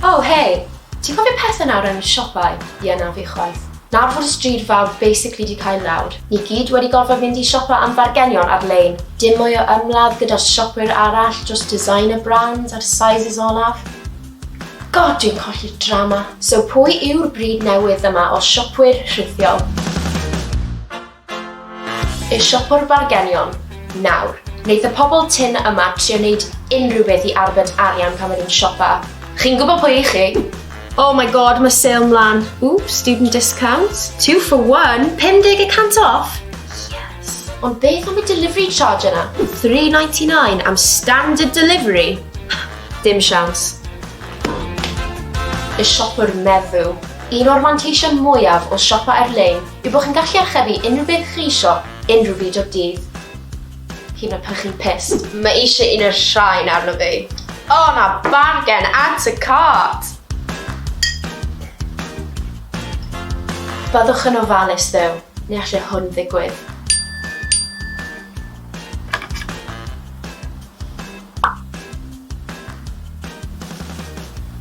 Oh, hey! Ti'n cofio pethau nawr yn y siopau? Ie, na fi chwaith. Nawr fod y stryd fawr basically 'di cau lawr, ni gyd wedi gorfod mynd i siopa am fargenion ar-lein. Dim mwy o ymladd gyda'r siopwyr arall dros designer brands a'r sizes olaf. God, dwi'n colli'r drama. So pwy yw'r brid newydd yma o siopwyr rhithiol? Y siopwr bargenion, nawr. Wneith y pobl tynn yma trio neud unrhyw beth i arbed arian pan maen nhw'n siopa. Chi'n gwybod pwy i chi? Oh my god, mae sale mlaen. Oops, student discount. Two for one, 50 y cant off. Yes. Ond beth am y delivery charge yna? 3.99 am standard delivery? Dim siawns. Y siopwr meddw. Un o'r manteision mwyaf o siopa ar-lein yw bod chi'n gallu archebu unrhyw beth chi isio, unrhyw bryd o'r dydd. Hyd yn oed pan chi'n pissed. Mae eisiau un o'r rhain arno fi. O, na, bargen! Add to cart! Byddwch yn ofalus ddo, neu allai hwn ddigwydd.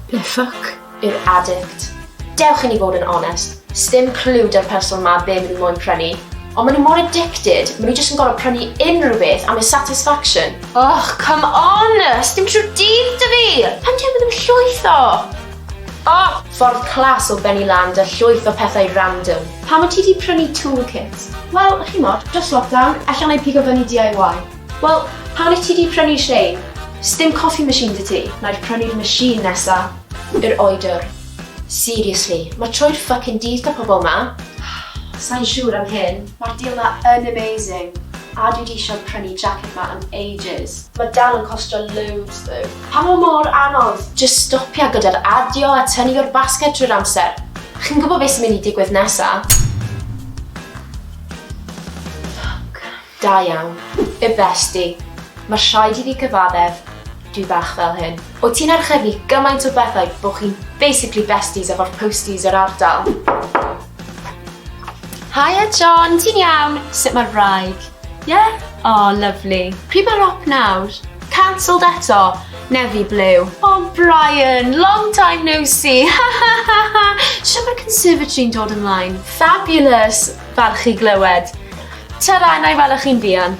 Ble ffwc yw'r addict? Dewch i ni fod yn onest, sdim clue 'da'r person 'ma be maen nhw moyn prynu, ond maen nhw mor addicted, maen nhw jyst yn gorfod prynu unrhyw beth am y satisfaction. Och, come on! Sdim trwy'r dydd 'da fi! Pam dyw e ddim yn llwytho? Oh! Ffordd class o bennu lan 'da llwyth o pethau random. Pam wyt ti 'di prynu toolkit? Wel, chimod, dros lockdown, ella wna i pigo fyny DIY. Wel, pam wyt ti 'di prynu rhein? Sdim coffee machine 'da ti? Wna i prynu'r machine nesa. Yr oedwr. Seriously, mae trwy'r fucking dydd 'da pobl 'ma. Sai'n siŵr am hyn. Mae'r deal 'ma yn amazing. A dwi 'di isio prynu jacket 'ma am ages. Mae dal yn costio loads though. Pam mae mor anodd? Jyst stopia gyda'r adio a tynnu o'r basged trwy'r amser. Chi'n gwybod beth sy'n mynd i digwydd nesa. Fuck. Da iawn. Y bestie. Mae rhaid i fi cyfaddef, dwi bach fel hyn. Wyt ti'n archebu gymaint o bethau bod chi'n basically besties efo'r posties yr ardal. Hiya John, ti'n iawn? Sut mae'r wraig? Ie? Yeah? Oh, lovely. Pryd mae'r op nawr? Cancelled eto? Nefi Blue. Oh, Brian, long time no see. Ha ha ha ha. Shwt mae'r conservatory'n dod ymlaen? Fabulous! Falch i glywed. Tara, na i weld chi'n fuan.